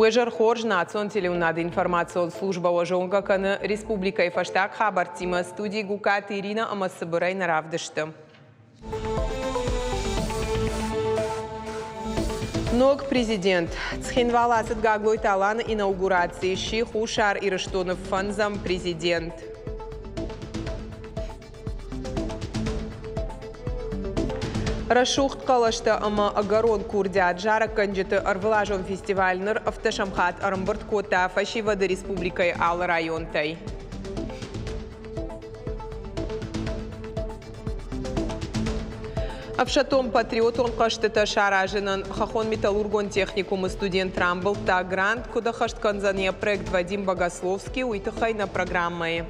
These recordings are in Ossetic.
Уе зӕр хорз, национ телеуынынады информацион службӕ уӕ зонгӕ кӕны республикӕйы фӕстаг хабӕрттимӕ студийы Гукаты Иринӕ ӕмӕ цыбырӕй нӕ равдысты. Ног президент. Цхинвал ацыд Гаглойты Аланы инаугураци, сси Хуссар Ирыстоны фӕндзӕм президент. Рӕсугъд хъӕлӕстӕ ӕмӕ ӕгӕрон курдиат зарӕггӕнджыты ӕрвылазон фестиваль ныр ӕвддӕсӕм хатт ӕрӕмбырд кодта фӕсивӕды республикӕйы алы районтӕй. Ӕфсӕддон-патриотон хъӕзтытӕ саразынӕн хӕххон-металлургон техникумы студент рамбылдта грант, куыд ӕххӕст кӕндзӕн йӕ проект Вадим Богословский, уый тыххӕй нӕ программӕйы.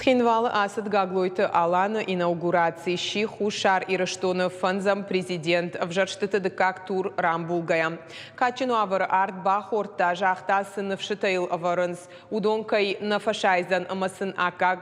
Цхинвалы ацыд Гаглойты Аланы инаугураци, сси Хуссар Ирыстоны фӕндзӕм президент ӕвзӕрстыты дыккаг тур рамбулгӕйӕ. Кадджын уавӕры ард бахордта, загъта, цы ныфсытӕ йыл ӕвӕрынц, уыдон кӕй нӕ фӕсайдзӕн ӕмӕ сын аккаг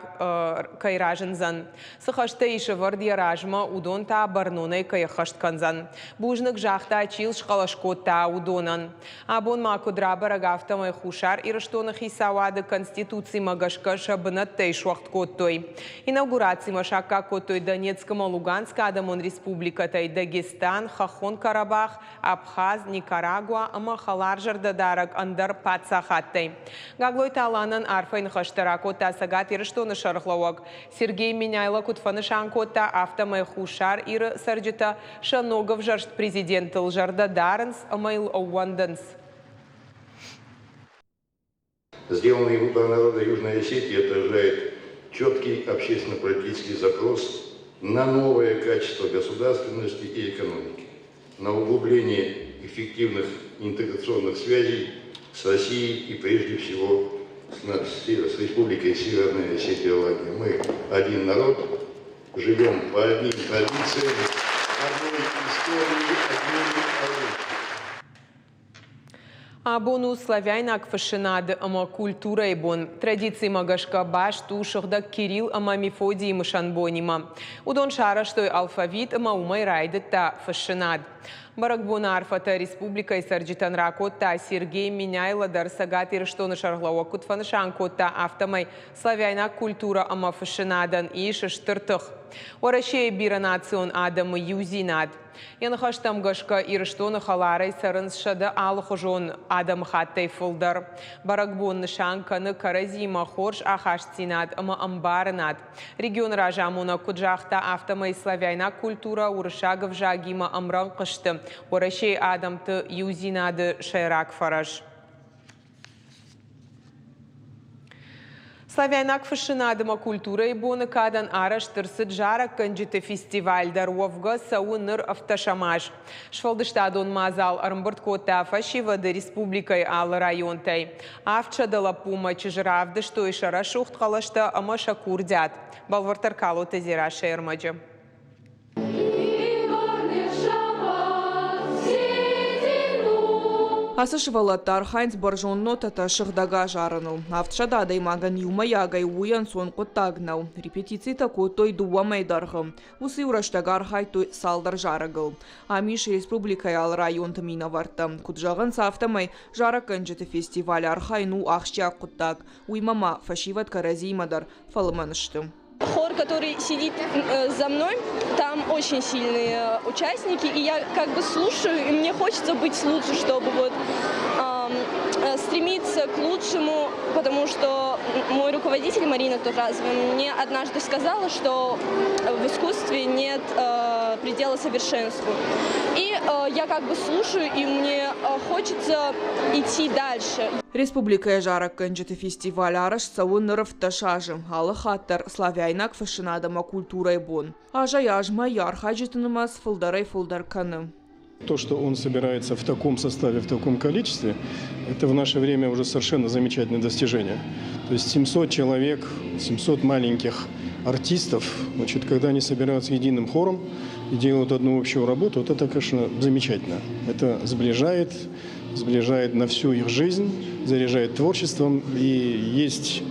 кӕй разындзӕн. Цы хӕстӕ ис ӕвӕрд йӕ размӕ, уыдон та бӕрнонӕй кӕй ӕххӕст кӕндзӕн. Бузныг загъта, чи йыл схъӕлӕс кодта, уыдонӕн. Абон ма куыд рабӕрӕг, афтӕмӕй Хуссар Ирыстоны хицауады Конституцимӕ гӕсгӕ сӕ бынӕттӕй суӕгъд кодтой. Инаугурацимӕ саккаг кодтой Донецк ӕмӕ Луганскы адӕмон республикӕтӕй Дагестан, Хӕххон Карабах, Абхаз, Никарагуа ӕмӕ хӕларзӕрдӕдарӕг ӕндӕр паддзахадтӕй. Гаглойты Аланӕн арфӕйы ныхӕстӕ ракодта Цӕгат Ирыстоны сӕргълӕууӕг Сергей Меняйло куыд фӕнысан кодта, афтӕмӕй Хуссар Иры цӕрджытӕ сӕ ног ӕвзӕрст президентыл зӕрдӕ дарынц ӕмӕ йыл ӕууӕндынц. Сделанный выбор народа Южной Осетии отражает четкий общественно-политический запрос на новое качество государственности и экономики, на углубление эффективных интеграционных связей с Россией и прежде всего с Республикой Северная Осетия Алания. Мы один народ, живем по одним традициям, одной истории, одними оружием. Абон у славяйнаг фыссынады ӕмӕ культурӕйы бон. Традицимӕ гӕсгӕ баст у сыгъдӕг Кирилл ӕмӕ Мефодийы мысӕн бонимӕ. Уыдон сарӕзтой алфавит ӕмӕ уымӕй райдыдта фыссынад. Бӕрӕгбоны арфӕтӕ республикӕйы цӕрджытӕн ракодта Сергей Меняйло дӕр Цӕгат Ирыстоны сӕргълӕууӕг куыд фӕнысан кодта, афтӕмӕй славяйнаг культурӕ ӕмӕ фыссынадӕн ис стыр тых. Уӕрӕсейы бирӕнацион адӕмы иудзинад. Йӕ ныхӕстӕм гӕсгӕ, Ирыстоны хӕларӕй цӕрынц сӕдӕ алыхуызон адӕмыхаттӕй фылдӕр. Бӕрӕгбон нысан кӕны кӕрӕдзиимӕ хорз ахастдзинад ӕмӕ ӕмбарынад. Регионы разамонӕг куыд загъта, афтӕмӕй славяйнаг культурӕ уырыссаг ӕвзагимӕ ӕмрӕнхъ сты Уӕрӕсейы адӕмты иудзинады сӕйраг фӕрӕз. Славяйнаг фыссынад ӕмӕ культурӕйы боны кадӕн арӕзт ӕрцыд зарӕггӕнджыты фестиваль дӕр уӕвгӕ цӕуы ныр ӕвддӕсӕм аз. Сфӕлдыстадон мадзал ӕрӕмбырд кодта фӕсивӕды республикӕйы алы районтӕй. 700 лӕппумӕ чызджы равдыстой сӕ рӕсугъд хъӕлӕстӕ ӕмӕ сӕ курдиат. Бӕлвырддӕр Калоты Дзерассӕйы ӕрмӕджы. Ацы сывӕллӕттӕ архайынц бӕрзонд нотӕтӕ сыгъдӕг азарыныл. 700 адӕймагӕн иумӕйагӕй уый ӕнцон хъуыддаг нӕу. Репетицитӕ кодтой дыууӕ мӕйы дӕргъы. Уыцы-иу рӕстӕг архайдтой цалдӕр зарӕгыл. Ам ис республикӕйы алы районты минӕвӕрттӕ. Куыд зӕгъынц, афтӕмӕй зарӕггӕнджыты фестивалы архайын у ахсджиаг хъуыддаг. Уыимӕ ма фӕсивӕд кӕрӕдзиимӕ дӕр фӕлымӕн сты. Хор, который сидит за мной, там очень сильные участники, и я как бы слушаю, и мне хочется быть лучше, чтобы вот стремиться к лучшему, потому что мой руководитель Марина Туразова мне однажды сказала, что в искусстве нет предела совершенству. И я как бы слушаю, и мне хочется идти дальше. Республикӕйы зарӕггӕнджыты фестиваль арӕзт цӕуы ныр ӕвддӕс азы. Алы хатт дӕр славяйнаг фыссынад ӕмӕ культурӕйы бон. Азӕй-азмӕ йӕ архайджыты нымӕц фылдӕрӕй-фылдӕр кӕны. То, что он собирается в таком составе, в таком количестве, это в наше время уже совершенно замечательное достижение. То есть 700 человек, 700 маленьких артистов, значит, когда они собираются единым хором и делают одну общую работу, вот это, конечно, замечательно. Это сближает, сближает на всю их жизнь, заряжает творчеством. И есть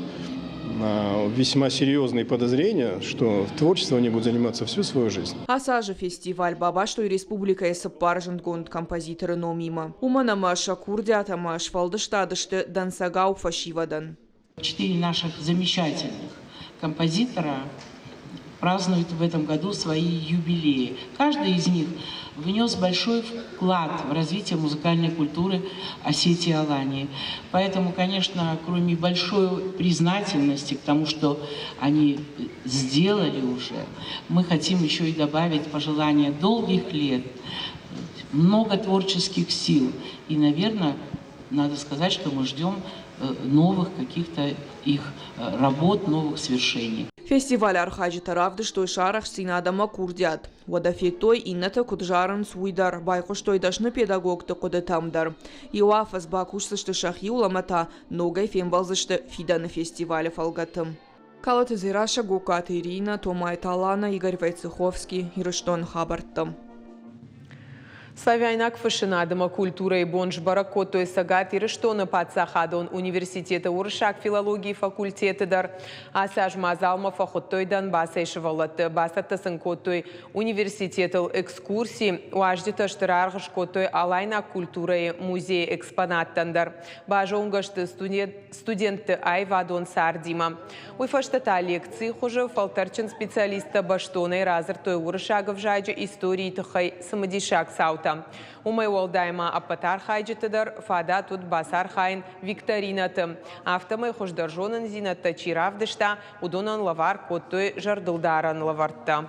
весьма серьезные подозрения, что творчеством они будут заниматься всю свою жизнь. Ацы азы фестиваль бабастой республикӕйы цыппар зындгонд композиторы номимӕ. Уымӕн ӕмӕ сӕ курдиат ӕмӕ сфӕлдыстад сты дӕнцӕгау фӕсивӕдӕн. Четыре наших замечательных композитора празднуют в этом году свои юбилеи. Каждый из них внес большой вклад в развитие музыкальной культуры Осетии и Алании. Поэтому, конечно, кроме большой признательности к тому, что они сделали уже, мы хотим еще и добавить пожелания долгих лет, много творческих сил. И, наверное, надо сказать, что мы ждем новых каких-то их работ, новых свершений. Фестивалы архайджытӕ равдыстой сӕ арӕхстдзинад ӕмӕ курдиат. Уӕдӕ федтой, иннӕтӕ куыд зарынц, уый дӕр, байхъуыстой дӕсны педагогты хъуыдытӕм дӕр. Иу афӕдз бакусдзысты сӕхиуыл ӕмӕ та ногӕй фембӕлдзысты фидӕны фестивалы фӕлгӕты. Калоты Дзерассӕ, Гогкаты Иринӕ, Томайты Алана, Игорь Войцеховский, Ирыстоны хабӕрттӕ. Славяйнаг фыссынад ӕмӕ культурӕйы бон сбӕрӕг кодтой Цӕгат Ирыстоны паддзахадон университеты уырыссаг филологийы факультеты дӕр. Ацы аз мадзалмӕ фӕхуыдтой Донбассӕй сывӕллӕтты, бацӕттӕ сын кодтой университетыл экскурси. Уазджытӕ стыр аргъ скодтой алайнаг культурӕйы музейы экспонаттӕн дӕр. Базонгӕ сты студентты аивадон цардимӕ. Уый фӕстӕ та лекцийы хуызы фӕлтӕрдджын специалисттӕ бӕстонӕй радзырдтой уырыссаг ӕвзаджы историйы тыххӕй цымыдисаг цаутӕ. Уымӕй уӕлдай ма ӕппӕт архайджыты дӕр фадат уыд бацархайын викторинӕты. Афтӕмӕй хуыздӕр зонындзинӕдтӕ чи равдыста, уыдонӕн лӕвар кодтой зӕрдылдарӕн лӕвӕрттӕ.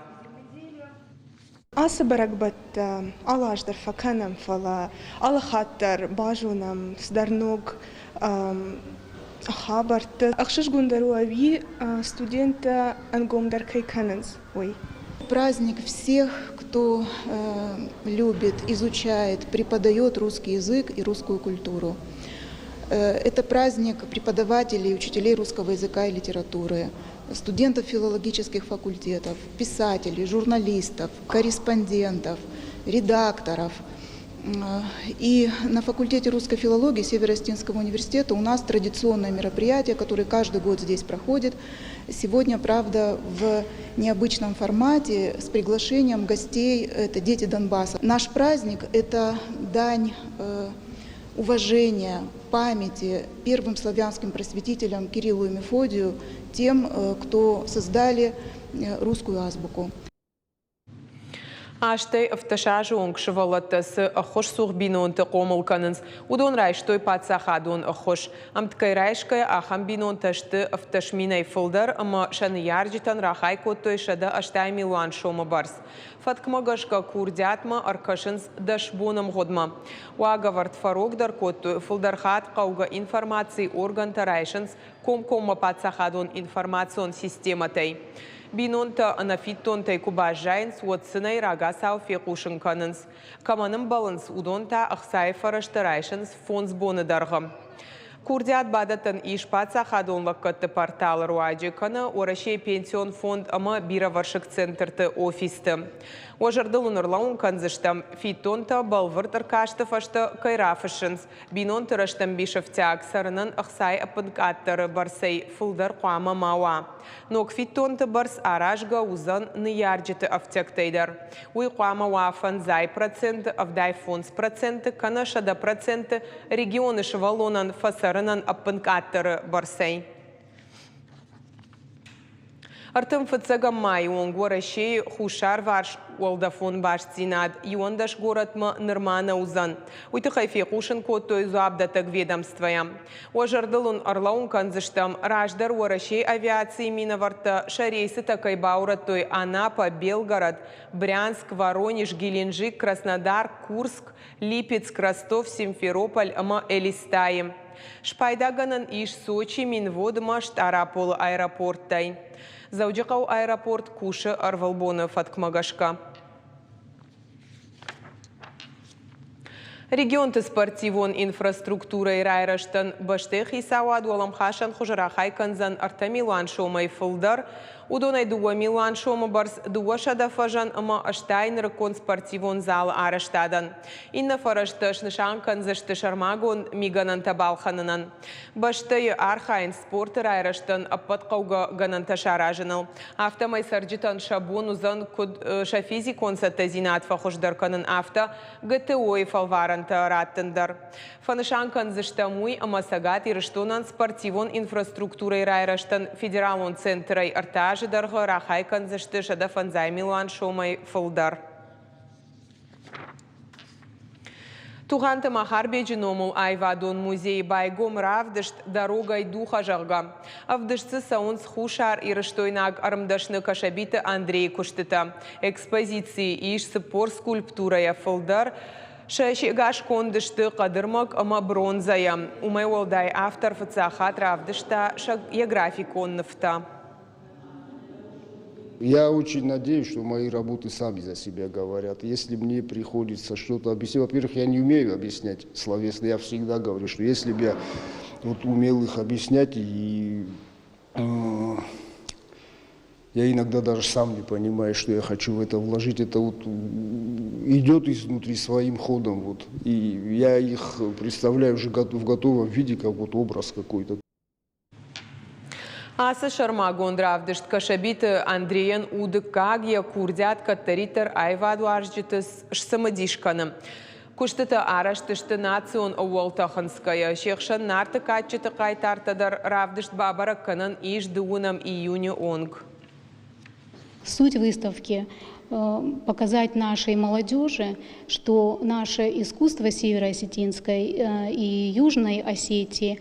Ацы бӕрӕгбӕттӕ алы аз дӕр фӕкӕнӕм, фӕлӕ алы хатт дӕр базонӕм цыдӕр ног хабӕртты. Ӕхсызгондӕр у ӕви студенттӕ ӕнгомдӕр кӕй кӕнынц, уый. Праздник всех, кто любит, изучает, преподает русский язык и русскую культуру. Это праздник преподавателей и учителей русского языка и литературы, студентов филологических факультетов, писателей, журналистов, корреспондентов, редакторов. И на факультете русской филологии Северо-Осетинского университета у нас традиционное мероприятие, которое каждый год здесь проходит. Сегодня, правда, в необычном формате с приглашением гостей, это дети Донбасса. Наш праздник – это дань уважения, памяти первым славянским просветителям Кириллу и Мефодию, тем, кто создали русскую азбуку. 8-ӕй 17 азы онг сывӕллӕттӕ цы ӕххуысцух бинонты хъомыл кӕнынц, уыдон райстой паддзахадон ӕххуыс. Ӕмткӕй райсгӕйӕ ахӕм бинонтӕ сты 17 000-ӕй фылдӕр ӕмӕ сӕ ныййарджытӕн рахай кодтой 180 милуан сомы бӕрц. Фӕткмӕ гӕсгӕ курдиатмӕ ӕркӕсынц 10 боны мгъуыдмӕ. Уагӕвӕрд фӕрогдӕр кодтой, фылдӕр хатт хъӕугӕ информаци органтӕ райсынц комкоммӕ паддзахадон информацион системӕтӕй. Бинонтӕ ӕнӕфиддонтӕй куы баззайынц, уӕд сын ӕй рагацау фехъусын кӕнынц. Кӕмӕн ӕмбӕлынц, уыдон та ӕхцайы фӕрӕзтӕ райсынц 5 боны дӕргъы. Курдиат бадӕттӕн ис паддзахадон лӕггӕдты порталы руаджы кӕнӕ Уӕрӕсейы пенсион фонд ӕмӕ бирӕвӕрсыг центрты офисты. Уӕ зӕрдыл уын ӕрлӕууын кӕндзыстӕм, фиддонтӕ бӕлвырд ӕркасты фӕстӕ кӕй рафыссынц. Бинонты рӕстӕмбис ӕфтиаг цӕрынӕн ӕхцайы ӕппынкъаддӕры бӕрцӕй фылдӕр хъуамӕ ма уа. Ног фиддонты бӕрц аразгӕ уыдзӕн ныййарджыты ӕфтиӕгтӕй дӕр. Уый хъуамӕ уа 50%, 75% кӕнӕ 100% регионы сывӕллонӕн фӕцӕрынӕн ӕппынкъаддӕры бӕрцӕй. 31 майы онг Уӕрӕсейы хуссарварс уӕлдӕфон бастдзинад 11 горӕтмӕ нырма нӕ уыдзӕн. Уый тыххӕй фехъусын кодтой дзуапдӕттӕг ведомствойӕ. Уӕ зӕрдыл уын ӕрлӕууын кӕндзыстӕм, раздӕр Уӕрӕсейы авиацийы минӕвӕрттӕ сӕ рейсытӕ кӕй баурӕдтой Анапа, Белгород, Брянск, Воронеж, Геленджик, Краснодар, Курск, Липецк, Ростов, Симферополь ӕмӕ Элистайы. Спайдагӕнӕн ис Сочи, Минводы ӕмӕ Стъараполы аэропорттӕй. Дзӕуджыхъӕуы аэропорт кусы ӕрвылбоны фӕткмӕ гӕсгӕ. Регионты спортивон инфраструктурӕйы райрӕзтӕн бӕстӕйы хицауад уӕлӕмхасӕн хуызы рахай кӕндзӕн 3 милуан сомӕй фылдӕр. Уыдонӕй 2 милуан сомы бӕрц 200 фӕзӕн ӕмӕ 80 нырыккон спортивон залы арӕзтадӕн. Иннӕ фӕрӕзтӕ снысан кӕндзысты сӕрмагонд мигӕнӕнтӕ балхӕнынӕн. Бӕстӕйы архайынц спорты райрӕзтӕн ӕппӕт хъӕугӕ гӕнӕнтӕ саразыныл. Афтӕмӕй цӕрджытӕн сӕ бон уыдзӕн куыд сӕ физикон цӕттӕдзинад фӕхуыздӕр кӕнын, афтӕ ГТО-йы фӕлварӕнтӕ раттын дӕр. Фӕнысан кӕндзыстӕм уый, ӕмӕ Цӕгат Ирыстонӕн спортивон инфраструктурӕйы райрӕзтӕн федералон центрӕй 3 азы дӕргъы рахай кӕндзысты 150 милуан сомӕй фылдӕр. Тугъанты Махарбеджы номыл аивадон музейы байгом равдыст «Дорогой духа», зӕгъгӕ. Ӕвдыст дзы цӕуынц Хуссар Ирыстойнаг ӕрмдӕсны Кӕсӕбиты Андрейы куыстытӕ. Экспозицийы ис 40 скульптурӕйӕ фылдӕр. Сӕ сегас конд сты хъӕдырмӕг ӕмӕ бронзӕйӕ. Уымӕй уӕлдай автор фыццаг хатт равдыста йӕ графикон нывтӕ. Я очень надеюсь, что мои работы сами за себя говорят. Если мне приходится что-то объяснять, во-первых, я не умею объяснять словесно, я всегда говорю, что если бы я вот умел их объяснять, и я иногда даже сам не понимаю, что я хочу в это вложить, это вот идет изнутри своим ходом, вот, и я их представляю уже в готовом виде, как вот образ какой-то. Ацы сӕрмагонд равдыст Кӕсӕбиты Андрейӕн у дыккаг, йӕ курдиат кӕддӕриддӕр аивадуарзджыты сцымыдис кӕны. Куыстытӕ арӕзт сты национ ӕууӕлтӕ хынцгӕйӕ. Се хсӕн Нарты кадджыты хъайтартӕ дӕр. Равдыст бабӕрӕг кӕнӕн ис 2 июны онг. Суть выставки – показать нашей молодежи, что наше искусство североосетинской и Южной Осетии,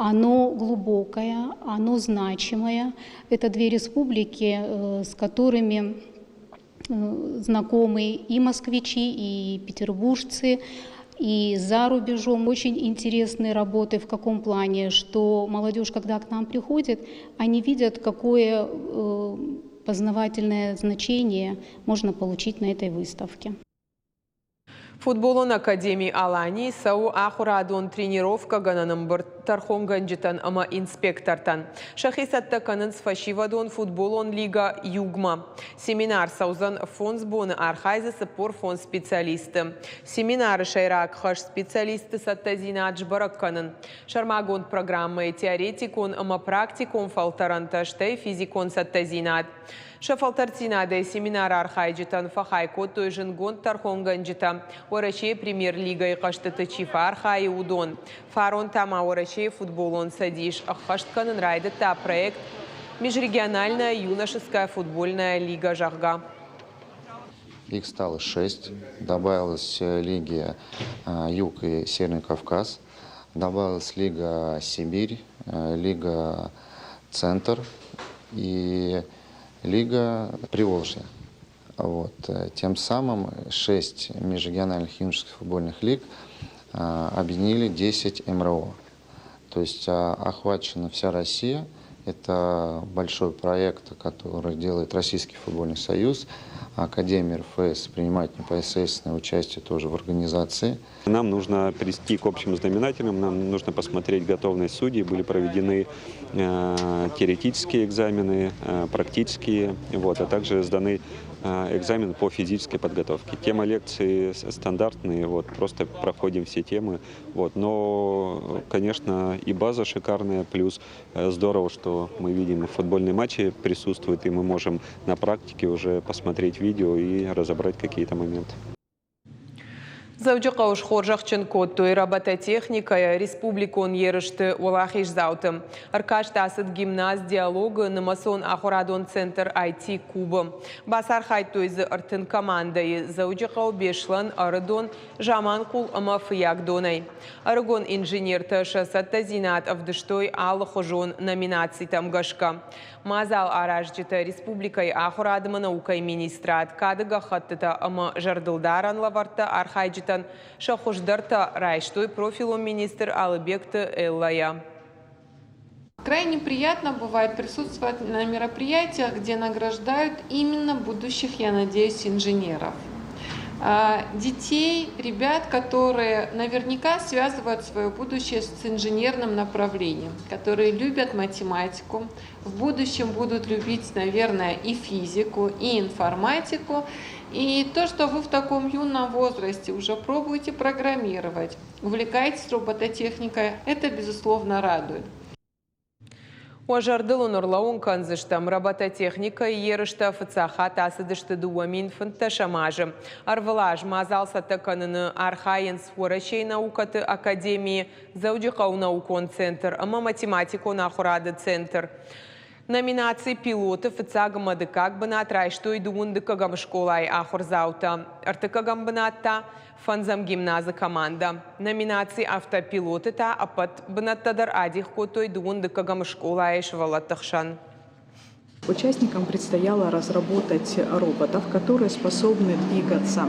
оно глубокое, оно значимое. Это две республики, с которыми знакомы и москвичи, и петербуржцы, и за рубежом. Очень интересные работы в каком плане, что молодежь, когда к нам приходит, они видят, какое познавательное значение можно получить на этой выставке. Футболон академи Алани цӕуы ахуырадон тренировкӕгӕнӕн ӕмбырд тӕрхонгӕнджытӕн ӕмӕ инспектортӕн. Сӕхи цӕттӕ кӕнынц фӕсивӕдон футболон лига Югмӕ. Семинар цӕудзӕн 5 боны, архайдзы 45 специалисты. Семинары сӕйраг хӕс специалистты цӕттӕдзинад сбӕрӕг кӕнын. Сӕрмагонд программӕйы теоретикон ӕмӕ практикон фӕлтӕрӕнтӕ, стӕй физикон цӕттӕдзинад. Сӕ фӕлтӕрддзинадӕй семинары архайджытӕн фӕхай кодтой зындгонд тӕрхонгӕнджытӕ, Уӕрӕсейы премьер-лигӕйы хъӕзтыты чи фӕархайы, уыдон. Фарон та ма Уӕрӕсейы футболон цӕдис ӕххӕст кӕнын райдыдта проект «Межрегиональная юношеская футбольная лига», зӕгъгӕ. Их стало шесть. Добавилась лиги Юг и Северный Кавказ. Добавилась лига Сибирь, лига Центр и лига Приволжья. Вот. Тем самым шесть межрегиональных юношеских футбольных лиг объединили 10 МРО. То есть охвачена вся Россия. Это большой проект, который делает Российский футбольный союз. Академия РФС принимает непосредственное участие тоже в организации. Нам нужно прийти к общим знаменателям, нам нужно посмотреть готовность судей. Были проведены теоретические экзамены, практические, вот, а также сданы экзамен по физической подготовке. Тема лекции стандартные, вот, просто проходим все темы. Вот, но, конечно, и база шикарная, плюс здорово, что мы видим футбольные матчи присутствуют, и мы можем на практике уже посмотреть видео и разобрать какие-то моменты. Дзӕуджыхъӕуы схорзӕхджын кодтой робототехникӕйӕ республикон ерысты уӕлахиздзауты. Ӕркаст ацыд гимназ «Диалог»-ы нымӕцон ахуырадон центр IT Кубы. Бацархайдтой дзы 30 командӕйы Дзӕуджыхъӕу, Беслӕн, Ӕрыдон, Заманхъул ӕмӕ Фыййагдонӕй. Ӕрыгон инженертӕ сӕ цӕттӕдзинад ӕвдыстой алыхуызон номинацитӕм гӕсгӕ. Мадзал аразджытӕ республикӕйы ахуырад ӕмӕ наукӕйы министрад кады гӕххӕттытӕ ӕмӕ зӕрдылдарӕн лӕвӕрттӕ архайджытӕн сӕ хуыздӕртӕ райстой профилон министр Алыбегты Эллӕйӕ. Крайне приятно бывает присутствовать на мероприятиях, где награждают именно будущих, я надеюсь, инженеров. Детей, ребят, которые наверняка связывают свое будущее с инженерным направлением, которые любят математику, в будущем будут любить, наверное, и физику, и информатику. И то, что вы в таком юном возрасте уже пробуете программировать, увлекаетесь робототехникой, это, безусловно, радует. Уӕ зӕрдыл уын ӕрлӕууын кӕндзыстӕм, робототехникӕйы ерыстӕ фыццаг хатт ацыдысты 2015 азы. Ӕрвылаз мадзал цӕттӕ кӕныны архайынц Уӕрӕсейы наукӕты академийы, Дзӕуджыхъӕуы наукон центр ӕмӕ математикон ахуырады центр. Номинаци «Пилоты» фыццаг ӕмӕ дыккаг бынат райстой дыууын дыккӕгӕм скъолайы ахуырдзаутӕ. Ӕртыккӕгӕм бынат та фӕндзӕм гимназы командӕ. Номинаци «Автопилоты» та ӕппӕт бынӕттӕ дӕр адих кодтой дыууын дыккӕгӕм скъолайы сывӕллӕтты хсӕн. Участникам предстояло разработать роботов, которые способны двигаться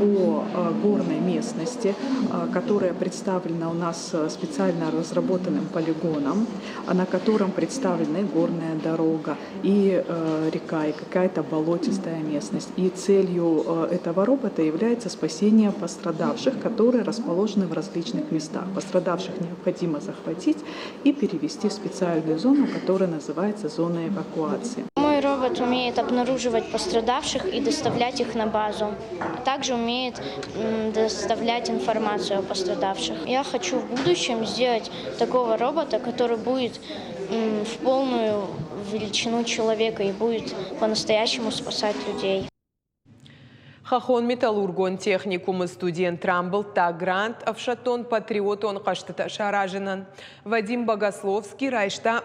по горной местности, которая представлена у нас специально разработанным полигоном, на котором представлена и горная дорога, и река, и какая-то болотистая местность. И целью этого робота является спасение пострадавших, которые расположены в различных местах. Пострадавших необходимо захватить и перевести в специальную зону, которая называется зона эвакуации. Мой робот умеет обнаруживать пострадавших и доставлять их на базу. А также умеет доставлять информацию о пострадавших. Я хочу в будущем сделать такого робота, который будет в полную величину человека и будет по-настоящему спасать людей. Хӕххон-металлургон техникумы студент рамбылдта грант ӕфсӕддон-патриотон хъӕзтытӕ саразынӕн. Вадим Богословский райста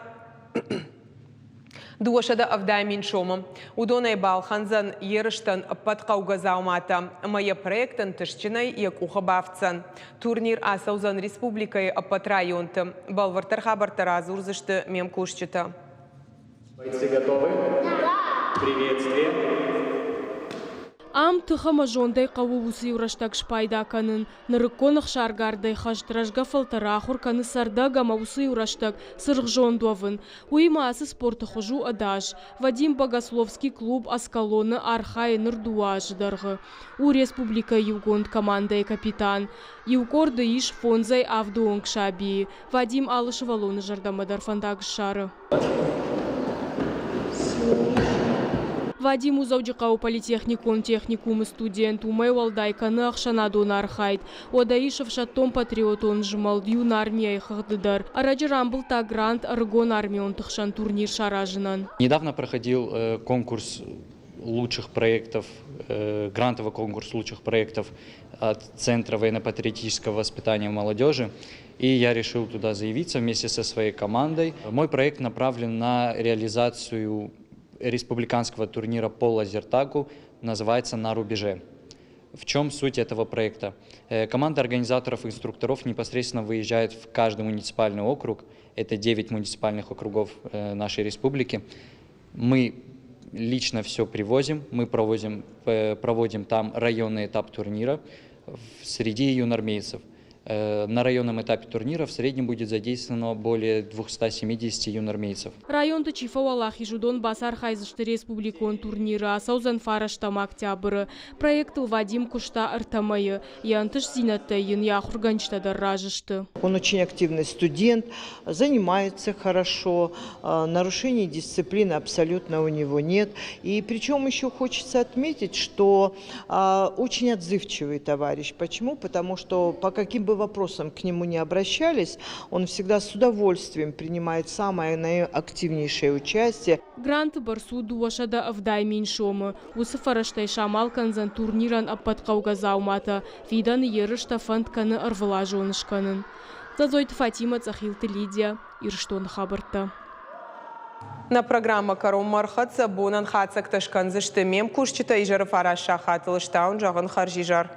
270 000 сомы. Уыдонӕй балхӕндзӕн ерыстӕн ӕппӕт хъӕугӕ дзауматӕ ӕмӕ йӕ проект ӕнтыстджынӕй йӕ къухы бафтдзӕн. Турнир ацӕудзӕн республикӕйы ӕппӕт районты. Бӕлвырддӕр хабӕрттӕ радзурдзысты ме мкусджытӕ. Бойцы готовы? Да! Приветствие! Ам тых ӕмӕ зондӕй хъӕуы уыцы-иу рӕстӕг спайда кӕнын. Нырыккон ӕхсаргардӕй хӕст рӕзгӕ фӕлтӕры ахуыр кӕны цӕрдӕг ӕмӕ уыцы-иу рӕстӕг цыргъзонд уӕвын. Уыимӕ ацы спорты хуыз у ӕдас. Вадим Богословский клуб «Аскалон»-ы архайы ныр дыууӕ азы дӕргъы. У республикӕйы иугонд командӕйы капитан. Иу къорды ис фондзӕй авды онг сабийы. Вадим алы сывӕллоны зӕрдӕмӕ дӕр фӕндаг ссары. Вадим у Дзӕуджыхъӕуы политехникон техникумы студент, уымӕй уӕлдай кӕны ӕхсӕнадон архайд. Уӕдӕ ис ӕфсӕддон-патриотон змӕлд Юнармияйы хыгъды дӕр. Ӕрӕджы рамбылдта грант ӕрыгон армионты хсӕн турнир саразынӕн. Недавно проходил конкурс лучших проектов, грантовый конкурс лучших проектов от Центра военно-патриотического воспитания молодежи. И я решил туда заявиться вместе со своей командой. Мой проект направлен на реализацию республиканского турнира по лазертагу, называется «На рубеже». В чем суть этого проекта? Команда организаторов и инструкторов непосредственно выезжает в каждый муниципальный округ, это 9 муниципальных округов нашей республики. Мы лично все привозим, мы проводим там районный этап турнира среди юнармейцев. На районном этапе турнира в среднем будет задействовано более 270 юнармейцев. Районты чи фӕуӕлахиз, уыдон бацархайдзысты республикон турниры, ацӕудзӕн фарӕстӕм октябры. Проектыл Вадим куыста ӕртӕ мӕйы. Йӕ ӕнтыстдзинӕдтӕй йын йӕ ахуыргӕнджытӕ дӕр разы сты. Он очень активный студент, занимается хорошо, нарушений дисциплины абсолютно у него нет. И причем еще хочется отметить, что очень отзывчивый товарищ. Почему? Потому что по каким бы вопросам к нему не обращались, он всегда с удовольствием принимает самое наиактивнейшее участие. Гранты бӕрц у 270 000 сомы. Уыцы фӕрӕзтӕй самал кӕндзӕн турнирӕн ӕппӕт хъӕугӕ дзауматӕ. Фидӕны ерыстӕ фӕнд кӕны ӕрвылазон скӕнын. Дзӕдзойты Фатимӕ, Цъӕхилты Лидия, Ирыстоны хабӕрттӕ. Нӕ программӕ кӕронмӕ ӕрхӕццӕ, бонӕн хатдзӕгтӕ скӕндзысты ме мкусджытӕ изӕры 9 сахатыл. Ӕз та уын зӕгъын хӕрзизӕр.